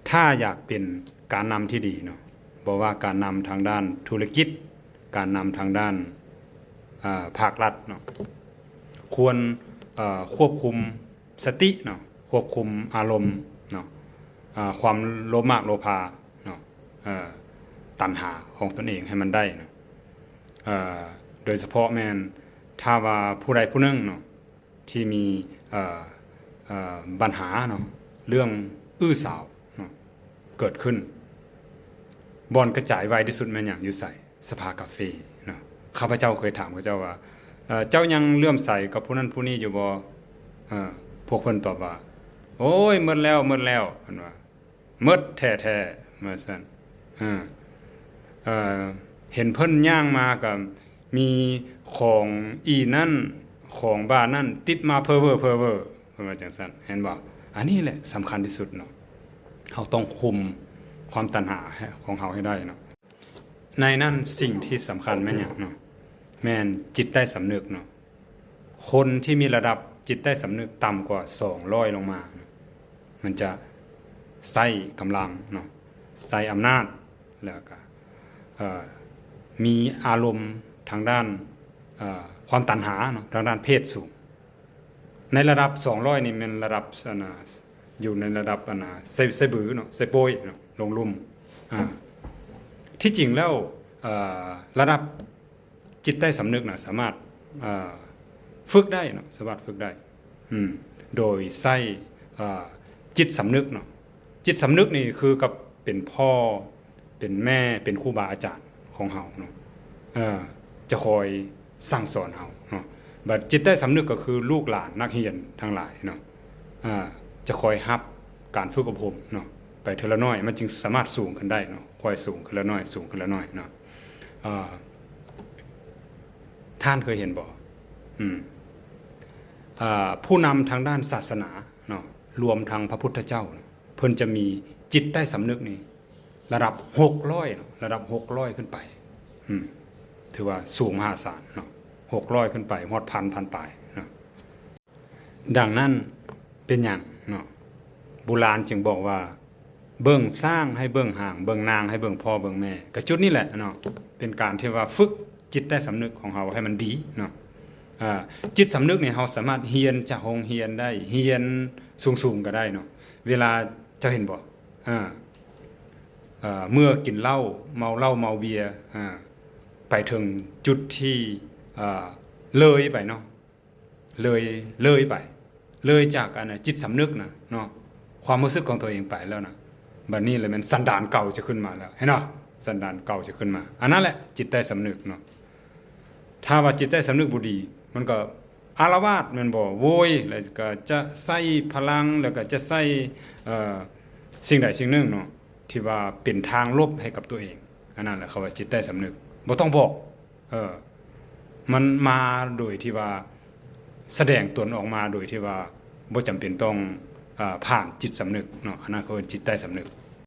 ຖ້າຢາກເປັນການນຳທີ່ດີເນາະ ບໍ່ວ່າການນຳທາງດ້ານທຸລະກິດ, ການນຳທາງດ້ານ ເອີ ພາກລັດເນາະ ຄວນ ເອີ ຄວບຄຸມສະຕິເນາະ, ຄວບຄຸມອາລົມເນາະ, ເອີ ຄວາມໂລພມາກໂລພາເນາະ, ເອີ ຕັນຫາຂອງຕົນເອງໃຫ້ມັນໄດ້ເນາະ. ເອີ ໂດຍສະເພາະແມ່ນ ຖ້າວ່າຜູ້ໃດຜູ້ໜຶ່ງເນາະ ທີ່ມີ ເອີ ເອີ ບັນຫາເນາະ ເລື່ອງອື້ສາວເນາະ ເກີດຂຶ້ນ, ບ່ອນກະຈາຍໄວທີ່ສຸດແມ່ນຫຍັງ? ຢູ່ໃສ? ສະພາກາເຟເນາະ. ຂ້າພະເຈົ້າເຄີຍຖາມເຂົາເຈົ້າວ່າ ເອີ ເຈົ້າຍັງເຫຼື້ອມໃສກັບຜູ້ນັ້ນຜູ້ນີ້ຢູ່ບໍ່? ເອີ ພວກເພິ່ນຕອບວ່າ ໂອ້ຍ ໝົດແລ້ວ ໝົດແລ້ວ ເພິ່ນວ່າ. ໝົດແທ້ໆ ວ່າຊັ້ນ. ເອີ ເອີ ເຫັນເພິ່ນຍ່າງມາກໍມີຂອງອີ່ນັ້ນ ຂອງບ້ານນັ້ນ ຕິດມາເພີເວີ ເພີເວີ ເພິ່ນວ່າຈັ່ງຊັ້ນ ເຫັນບໍ່? ອັນນີ້ແຫຼະສຳຄັນທີ່ສຸດເນາະ, ເຮົາຕ້ອງຄຸມຄວາມຕັນຫາໃຫ້ ຂອງເຮົາໃຫ້ໄດ້ເນາະ. ໃນນັ້ນສິ່ງທີ່ສຳຄັນແມ່ນຫຍັງເນາະ? ແມ່ນຈິດໃຕ້ສຳນຶກເນາະ. ຄົນທີ່ມີລະດັບຈິດໃຕ້ສຳນຶກຕ່ຳກວ່າສອງຮ້ອຍລົງມາ ມັນຈະໃຊ້ກຳລັງເນາະ, ໃຊ້ອຳນາດ ແລ້ວກະ ເອີ ມີອາລົມທາງດ້ານ ເອີ ຄວາມຕັນຫາເນາະ, ທາງດ້ານເພດສູງ. ໃນລະດັບສອງຮ້ອຍນີ້ແມ່ນລະດັບ ອັນນ່າ ຢູ່ໃນລະດັບ ອັນນ່າ ໄຊ ໄຊບືເນາະ, ໄຊໂປ້ຍເນາະ, ລົງລຸ່ມ. ອາ ທີ່ຈິງແລ້ວ ເອີ ລະດັບ ຈິດໃຕ້ສຳນຶກນະ ສາມາດ ເອີ ຝຶກໄດ້ເນາະ, ສາມາດຝຶກໄດ້ ອືມ ໂດຍໃຊ້ ເອີ ຈິດສຳນຶກເນາະ. ຈິດສຳນຶກນີ້ຄືກັບເປັນພໍ່ ເປັນແມ່ ເປັນຄູບາອາຈານຂອງເຮົາເນາະ, ເອີ ຈະຄອຍສັ່ງສອນເຮົາເນາະ. ບັດຈິດໃຕ້ສຳນຶກກໍຄືລູກຫຼານນັກຮຽນທັງຫຼາຍເນາະ, ເອີ ຈະຄອຍຮັບການຝຶກອົບຮົມເນາະ, ໄປເທື່ອລະໜ້ອຍ ມັນຈຶ່ງສາມາດສູງຂຶ້ນໄດ້ເນາະ, ຄອຍສູງຂຶ້ນລະໜ້ອຍ ສູງຂຶ້ນລະໜ້ອຍເນາະ. ເອີ ທ່ານເຄີຍເຫັນບໍ່? ອືມ ເອີ ຜູ້ນຳທາງດ້ານສາສະໜາເນາະ, ລວມທັງພະພຸດທະເຈົ້າເນາະ, ເພິ່ນຈະມີຈິດໃຕ້ສຳນຶກນີ້ລະດັບຫົກຮ້ອຍເນາະ, ລະດັບຫົກຮ້ອຍຂຶ້ນໄປ. ອືມ ຖືວ່າສູງມະຫາສານເນາະ, ຫົກຮ້ອຍຂຶ້ນໄປ ຮອດພັນ ພັນປາຍເນາະ. ດັ່ງນັ້ນເປັນຫຍັງເນາະ ບູຮານຈຶ່ງບອກວ່າ ເບິ່ງຊ້າງໃຫ້ເບິ່ງຫາງ, ເບິ່ງນາງໃຫ້ເບິ່ງພໍ່ເບິ່ງແມ່. ກະຈຸດນີ້ແຫຼະເນາະ ເປັນການທີ່ວ່າຝຶກຈິດໃຕ້ສຳນຶກຂອງເຮົາໃຫ້ມັນດີເນາະ. ອາ ຈິດສຳນຶກນີ້ເຮົາສາມາດຮຽນຈາກໂຮງຮຽນໄດ້, ຮຽນສູງໆກໍໄດ້ເນາະ. ເວລາເຈົ້າເຫັນບໍ່ ອາ ເອີ ເມື່ອກິນເຫຼົ້າ ເມົາເຫຼົ້າເມົາເບຍ ອາ ໄປເຖິງຈຸດທີ່ ເອີ ເລີຍໄປເນາະ ເລີຍ ເລີຍໄປ ເລີຍຈາກ ອັນນ່າ ຈິດສຳນຶກນະເນາະ, ຄວາມຮູ້ສຶກຂອງຕົວເອງໄປແລ້ວນະ, ບັດນີ້ລະແມ່ນສັນດານເກົ່າຈະຂຶ້ນມາແລ້ວ ເຫັນບໍ່? ສັນດານເກົ່າຈະຂຶ້ນມາ. ອັນນັ້ນແຫຼະຈິດໃຕ້ສຳນຶກເນາະ. ຖ້າວ່າຈິດໃຕ້ສຳນຶກບໍ່ດີ ມັນກໍອາລະວາດແມ່ນບໍ່? ໂວຍ ແລ້ວກໍຈະໃຊ້ພະລັງ ແລ້ວກໍຈະໃຊ້ ເອີ ສິ່ງໃດສິ່ງໜຶ່ງເນາະ ທີ່ວ່າເປັນທາງລົບໃຫ້ກັບຕົວເອງ. ອັນນັ້ນແຫຼະເຂົາວ່າຈິດໃຕ້ສຳນຶກ, ບໍ່ຕ້ອງບອກ ເອີ ມັນມາໂດຍທີ່ວ່າ ສະແດງຕົນອອກມາໂດຍທີ່ວ່າບໍ່ຈຳເປັນຕ້ອງ ເອີ ຜ່ານຈິດສຳນຶກເນາະ, ອັນນັ້ນເຂົາເອີ້ນຈິດໃຕ້ສຳນຶກ.